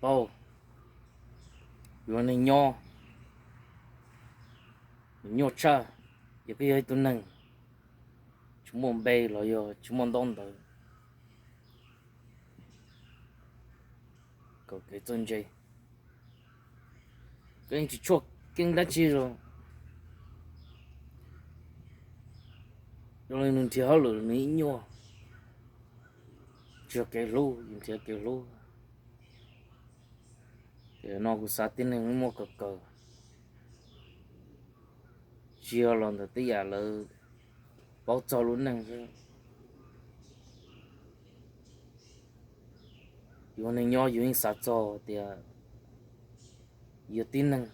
Au, yus neeg nyob, nws nyuaj tshaj. Yog koj yog ib tug neeg tsis muaj npe los yog tsis muaj ntaub ntawv kom kev txawj ntse, koj yeej tsis tshuaj keeb dab tsi los, zoo li nws nrhiav hauj lwm nws ib nyuaj, tsis yog kev hlub, yus nrhiav kev hlub. Ces no kuv xav tib neeg muaj kawg kawg, tsis yog los ntawm tej yam lawv paub txog lub neej xwb. Yus neeg nyob yus yeej xav txog tias yus tib neeg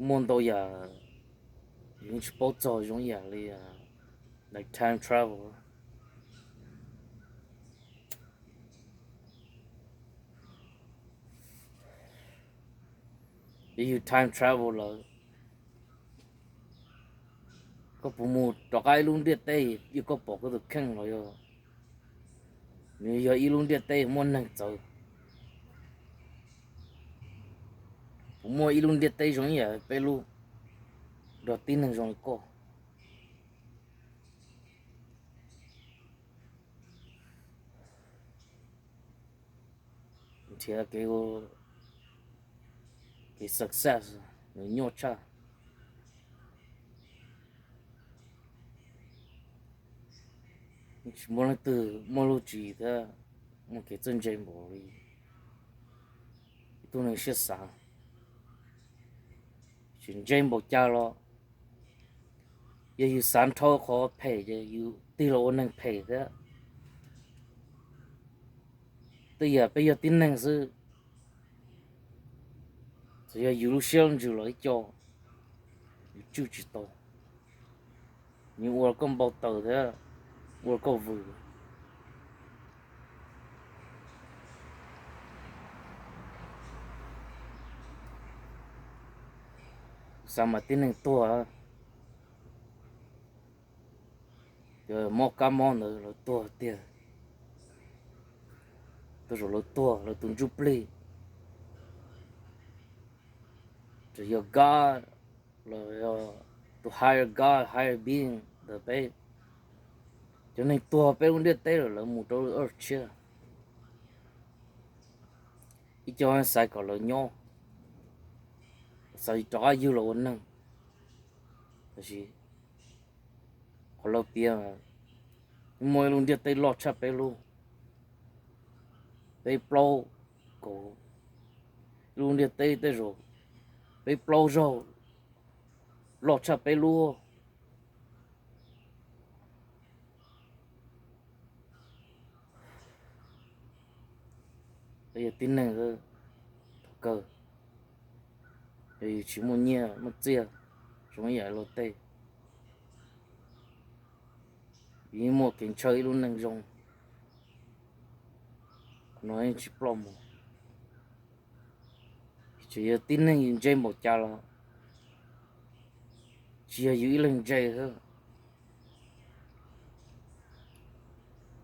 muaj ntau yam yus yeej tsis paub txog, zoo ib yam li, like, time travel. Yog yus time travel lawm, koj puas mus rov qab ib lub ntiaj teb, yog koj pom koj tus kheej los yog nws yog ib lub ntiaj teb muaj neeg txawv? Puas muaj ib lub ntiaj teb zoo ib yam peb lub, nrog tib neeg zoo li koj? Nrhiav kev, kev success nws nyuaj tshaj. Tsis muaj leej twg muaj lub tswv yim thiab muaj kev txawj ntse npaum li ib tug neeg siab xav. Tsis ntse npaum cas los, yog yus xav nrhau qhov phem ces yus tig los ua neeg phem thiab. Tej yam peb yog tib neeg xwb, txawm yog yus lub siab lub ntsws los ib co, yus tswj tsis tau. Nws ua koj npau taws thiab ua koj vwm. Xav mas tib neeg tuag, mob kab mob ntawd lawv tuag tiag, tuag zaum lawv tuag lawv tus ntsuj plig. Txawm yog God los yog tus higher God, higher being ntawm peb, cov neeg tuag peb lub ntiaj teb lawm lawv mus rau lub earth tshiab. Ib co xav kom lawv nyob, xav rov qab yug los ua neeg, tab sis qhov lawv piav, muaj ib lub ntiaj teb loj tshaj peb lub, peb plaub kaum, ib lub ntiaj teb tej zaum peb plaub zaug loj tshaj peb lub. Yog tib neeg, thaum kawg yog yus tsis muaj nyiaj muaj txiaj zoo ib yam luag tej, yus yeej muaj kev ntshaw ib lub neej zoo, qhov no yeej tsis ploj mus. Txawm yog tib neeg yus ntse npaum cas los tsis yog yus ib leeg ntse xwb.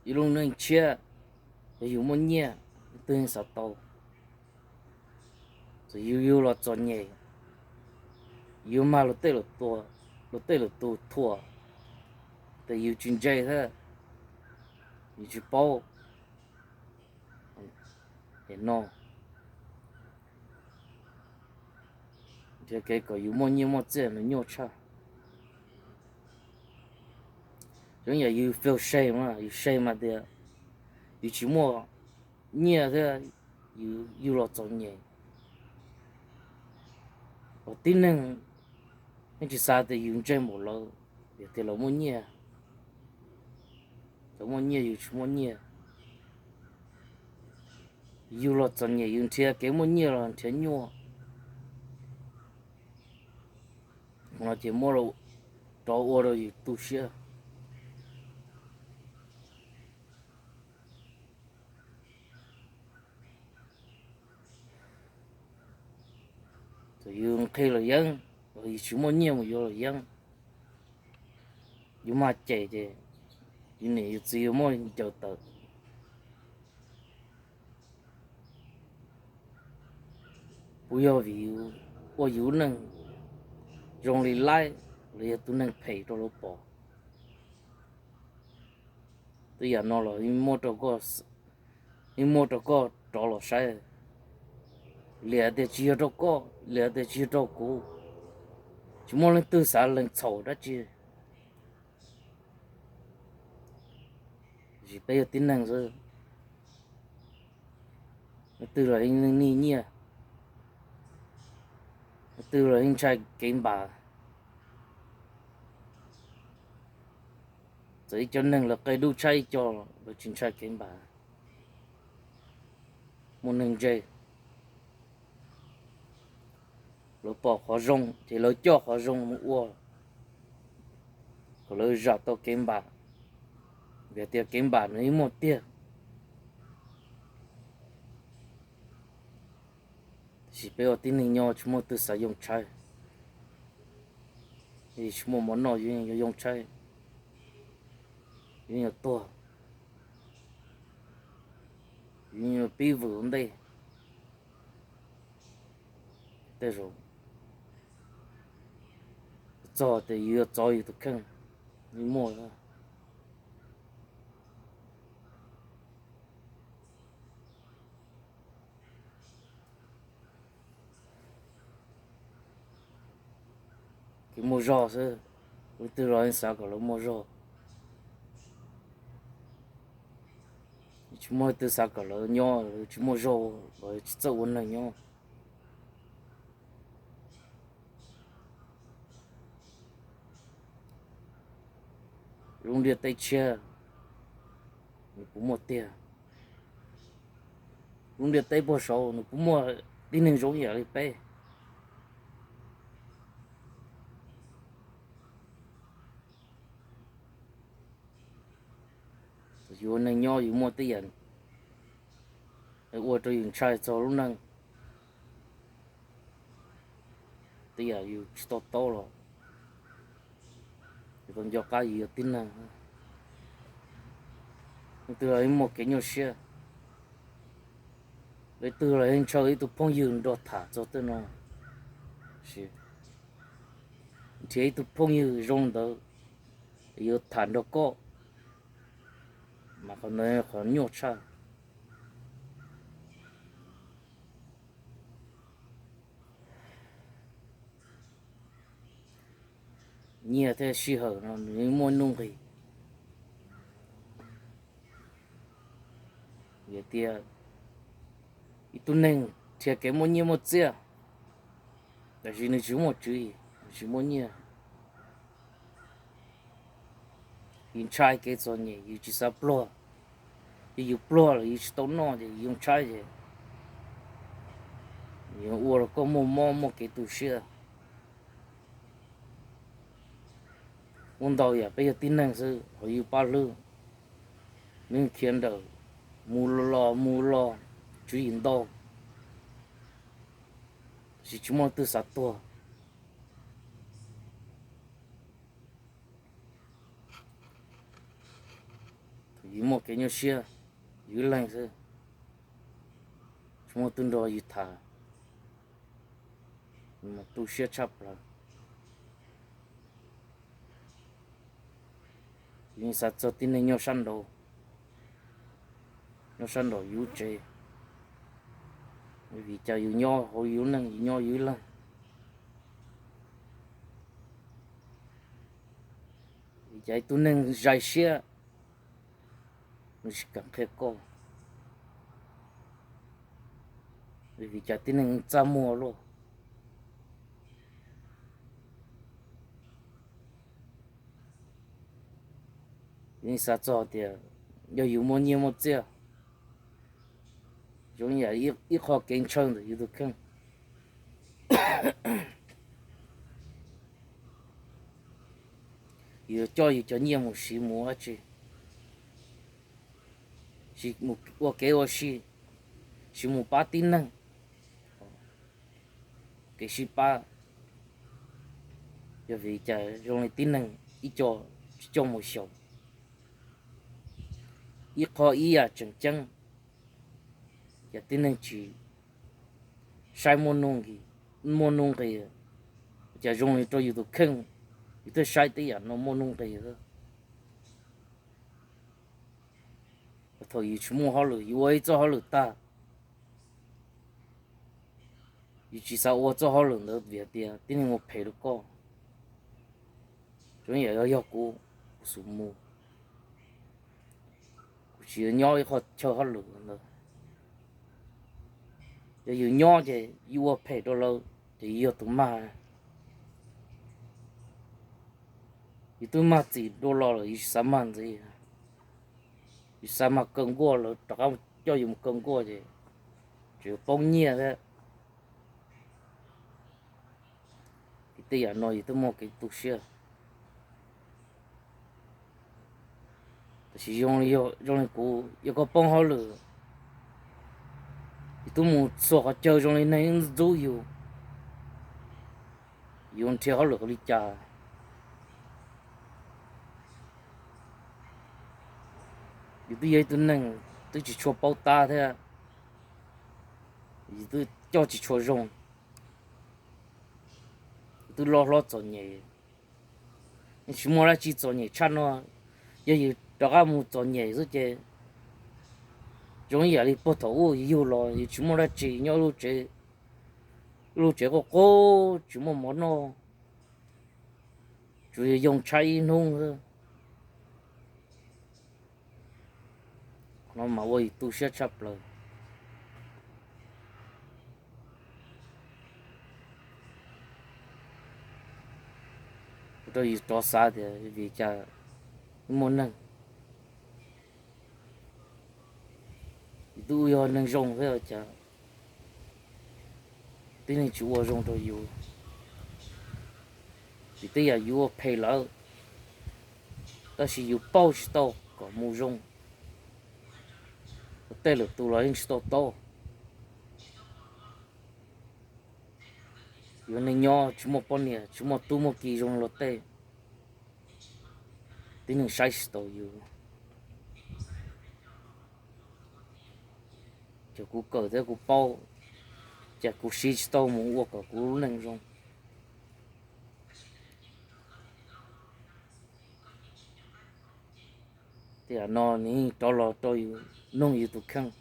Ib lub neej tshiab, yog yus muaj nyiaj, leej twg yeej xav tau. Txawm yus yug los txom nyem, yus mag luag tej lwm tus thuam, tes yus tsis ntse thiab, yus tsis paub. Es no, nrhiav kev kom yus muaj nyiaj muaj txiaj nws nyuaj tshaj. Zoo yam yus feel shame mas, yus shame mas tias yus tsis muaj nyiaj thiab, yus yug los txom nyem. Tib neeg yeej tsis xav tias yus ntse npaum lawv, yog tias lawv muaj nyiaj, lawv muaj nyiaj yus tsis muaj nyiaj. Yug los txom nyem yus nrhiav kev muaj nyiaj los nrhiav nyuaj, no ces muab rov ua rau yus tu siab. Txawm yus nqhis los yeeb, yus tsis muaj nyiaj mus yuav los yeeb, yus mag cem ces yus niam yus txiv yuav muab ncaws tawm. Kuv yog vim ua yus lub neej zoo li laib los yog tus neeg phem rau lawv pom. Tej yam no los yeej muaj rau koj rov los saib. Liam tias tsis yog rau koj, liam tias tsis yog rau kuv, tsis muaj leej twg xav lees txhaum dab tsi. Tab sis peb yog tib neeg xwb, leej twg los yeej nij nyiaj, leej twg los yeej ntshai kev npam. Txawm ib co neeg lawv qia dub tshaj ib co, lawv tsis ntshai kev npam. Muaj neeg ntse, lawv pom qhov zoo ces lawv coj qhov zoo mus ua, kom lawv zam tau kev npam, vim tias kev npam nws yeej muaj tiag. Tab sis peb ua tib neeg nyob tsis muaj twg xav yoo tshaib, tsis muaj mov noj yus yeej yuav yoo tshaib, yus yeej yuav tuag, yus yeej yuav pib vwm ua ntej. Tej zaum txog tias yus yuav txov yus tus kheej, yeej muaj. Kev muaj zog xwb, leej twg los yeej xav kom lawv muaj zog. Tsis muaj leej twg xav kom lawv nyob tsis muaj zog los tsis txawj ua neeg nyob. Lub ntiaj teb tshiab nws puas muaj tiag? Lub ntiaj teb puag saud nws puas muaj tib neeg zoo ib yam li peb? Yus ua neeg nyob yus muaj tej yam ua rau yus ntshai txog lub neej. Tej yam yus tsis to taub los yus tau nco qab yus yog tib neeg. Leej twg los yeej muaj kev nyuaj siab, leej twg los yeej ntshaw ib tug phooj ywg nrog tham txog tej no. Nrhiav ib tug phooj ywg zoo ntawd yuav tham nrog koj, mas qhov ntawd qhov nyuaj tshaj. Nyiaj thiab sij hawm no nws yeej muaj nuj nqis. Vim tias ib tug neeg nrhiav kev muaj nyiaj muaj txiaj, tab sis nws tsis muaj tswv yim, nws tsis muaj nyiaj. Yus ntshai kev txom nyem, yus tsis xav pluag, yog yus pluag lawm yus tsis tau noj ces yus ntshai ces yus ua rau koj muaj mob muaj kev tu siab. Muaj ntau yam peb yog tib neeg xwb, qhov yus pab hlwb, nws khiav nrawm, mus los mus los, tswv yim ntau, tab sis tsis muaj leej twg xav tuag. Thaum yus muaj kev nyuaj siab, yus ib leeg xwb, tsis muaj leej twg nrog yus tham, tu siab tshaj plaws. Yus yeej xav txog tib neeg nyob sab nraud, nyob sab nraum yus lub tsev, vim cas yus nyob hauv yus lub neej yus nyob yus ib leeg. Vim cas ib tug neeg zais siab, nws tsis kam qhia koj, vim cas tib neeg txaj muag luaj. Yus yeej xav txog tias yog yus muaj nyiaj muaj txiaj, zoo yam ib qho kev ntshaw ntawm yus tus kheej. Yus yuav coj yus cov nyiaj mus siv mus ua dab tsi? Siv mus ua kev ua si, siv mus pab tib neeg. Kev sib pab, yog vim cas zoo li tib neeg ib co tsis coj mus xyaum? Ib qho ib yam tseem ceeb, cas tib neeg tsis, saib muaj nuj nqis, muaj nuj nqis, cas zoo li rau yus tus kheej, yus thiaj saib tej yam no muaj nuj nqis. Thaum yus tsis muaj hauj lwm, yus ua ib txoj hauj lwm tag, yus tsis xav ua txoj hauj lwm ntawd vim hais tias tib neeg ua phem rau koj. Zoo yam yog kuv, kuv xub mus, kuv tsis nyob ib qho chaw hauj lwm ntawd. Yog yus nyob ces yus ua phem rau lawv ces yus yog tus mag. Yus twb mag txim dua los lawm, yus tsis xav mag ntxiv. Yus xav mag kaw nkuaj, lawv rov qab coj yus mus kaw nkuaj ces tseem yuav poob nyiaj thiab. Ces tej yam no yus twb muaj kev tu siab. Tab sis zoo li, zoo li kuv, yog koj poob hauj lwm, yus twb mus txhua qhov chaw zoo li neeg ntxub yus, yus nrhiav hauj lwm ua li cas? Yus twb yog ib tug neeg twb tsis tshua paub tab thiab, yus twb coj tsis tshua zoo, yus twb loj hlob txom nyem, tsis muaj dab tsi txom nyem tshaj no. Yog yus rov qab mus txom nyem xwb ces zoo ib yam li puag thaum ub yus yug los yus tsis muaj dab tsi nyob, lub tsev qub qub tsis muaj mov noj, tsuas yog yoo tshab ib hnub xwb. Qhov no mas ua yus tu siab tshaj plaws. Ua rau yus rov xav tias vim cas muaj neeg, yus twb yog neeg zoo thiab cas tib neeg tsis ua zoo rau yus. Vim tej yam yus ua phem lawm, tab sis yus pauj tsis tau kom mus zoo, luag tej lwm tus los yeej tsis tau taub. Yus neej nyob tsis muaj poj niam tsis muaj tub muaj ki zoo luag tej, tib neeg saib tsis taus yus. Ces kuv kawm thiab kuv paub, ces kuv siv tsis tau mus ua kom kuv lub neej zoo. Tej yam no nws yeej rov los rau yus, nug yus tus kheej.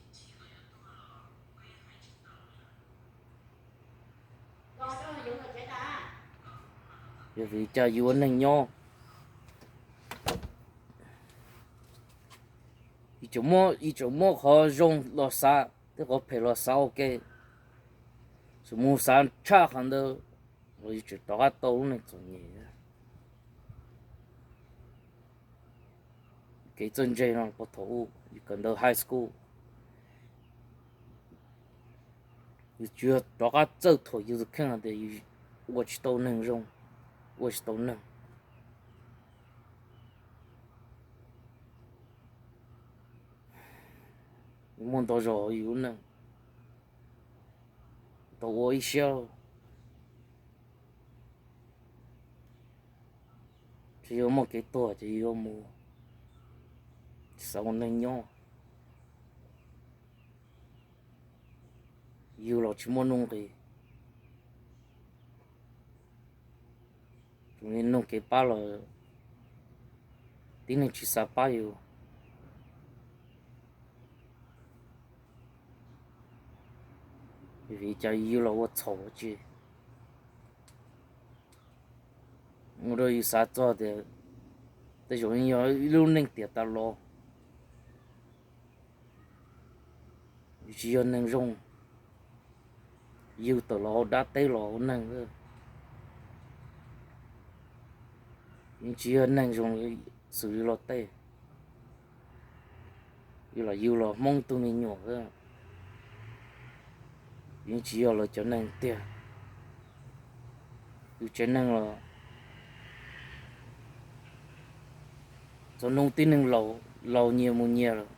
Yog vim cas yus ua neeg nyob, yus tseem muab qhov zoo los xav thiab qhov phem los xav ua ke, tseem mus xav tshaj qhov ntawd los yus tseem rov qab tau lub neej txom nyem. Kev txawj ntse no puag thaum ub yus kawm ntawv high school, yus tsuas yog rov qab txawj thuam yus tus kheej hais tias yus ua tsis tau neeg zoo, ua tsis tau neeg. Muaj ntau zaus yus lub neej tau ua ib siab, tsis yog muaj kev tuag ces yus yuav mus, tsis xav ua neeg nyob. Yus los tsis muaj nuj nqis, tsuas li nug kev pab los tib neeg tsis xav pab yus. Vim cas yus los ua txhaum tsi? Ua rau yus xav txog tias tej zaum yog ib lub neej tiam tas los, yus tsis yog neeg zoo, yus tawm los hauv dab teb los ua neeg, yus tsis yog neeg zoo xws li luag tej. Yus los yus los Hmoob tug me nyuam, yus tsis yog lawv cov neeg tiag. Yus tsev neeg los txog hnub tib neeg laus nyias mus nyias lawm,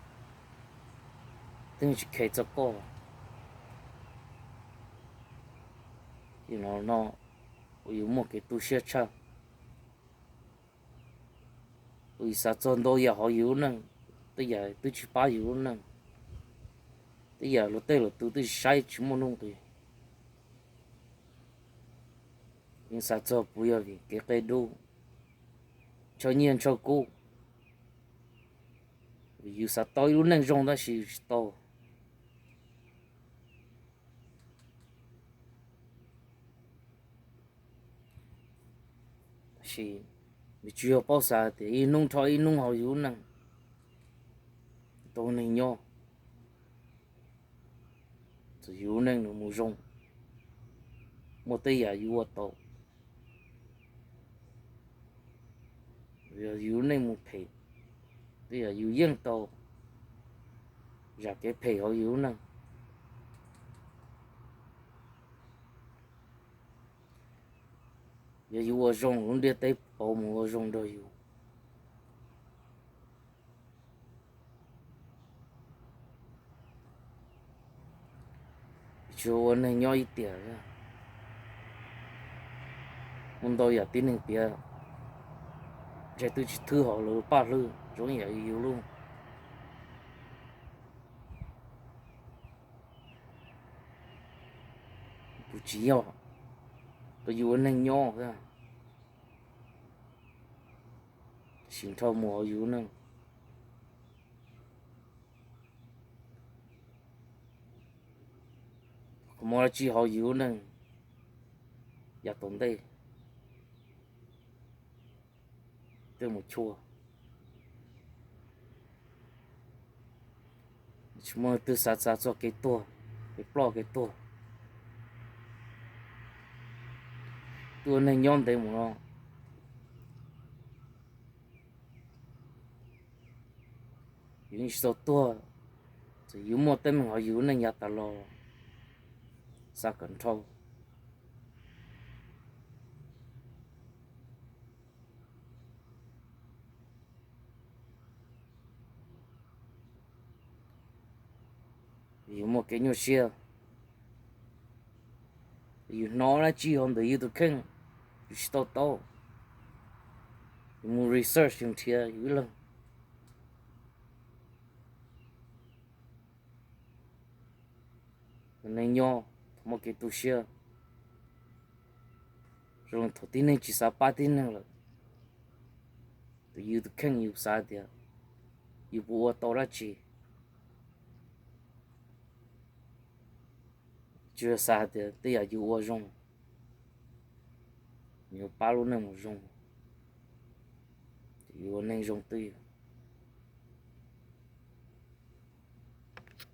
tib neeg tsis kheev txog koj. Ces no no uas yus muaj kev tu siab tshaj, uas yus xav txog ntau yam hauv yus lub neej, tej yam twb tsis pab yus lub neej, tej yam luag tej lwm tus twb tsis saib tsis muaj nuj nqis. Yeej xav txog puas yog vim kev qia dub, ntshaw nyiaj ntshaw kub, yus xav tau ib lub neej zoo tab sis tsis tau. Tab sis nws tsis yog paub xav tias ib hnub dhau ib hnub hauv yus lub neej, tau neeg nyob, txawm yus lub neej nws mus zoo, muaj tej yam yus ua tau, yog yus lub neej mus phem, tej yam yus yeej tau zam kev phem hauv yus lub neej. Yog yus ua zoo, lub ntiaj teb pauv mus ua zoo nrog yus. Tsis ua neeg nyob ib tiam, muaj ntau yam tib neeg piav, ntshe twb tsis thwb hauv lawv paj hlwb zoo yam yus lub. Kuv tsis yog, rau yus ua neeg nyob, tab sis nrhau mus hauv yus lub neej. Qhov muaj dab tsi hauv yus lub neej yav tom ntej, tej mus chua. Tsis muaj leej twg xav xav txog kev tuag, kev ploj kev tuag. Twb ua neeg nyob ntev mus no, yus yeej tsis tau tuag, txawm yus muaj teeb meem hauv yus lub neej yav tas los, xav kom nrhau. Yus muaj kev nyuaj siab, yus hnov dab tsi hauv ntawm yus tus kheej, yus tsis tau taub, yus mus research yus nrhiav yus ib leeg. Neeg nyob thaum muaj kev tu siab, zoo li thaum tib neeg tsis xav pab tib neeg lawm, yus tus kheej yus xav tias yus puas ua tau dab tsi. Tsis xav hais tias tej yam yus ua zoo, yus pab lub neej mus zoo, ces yus ua neeg zoo twj ywm.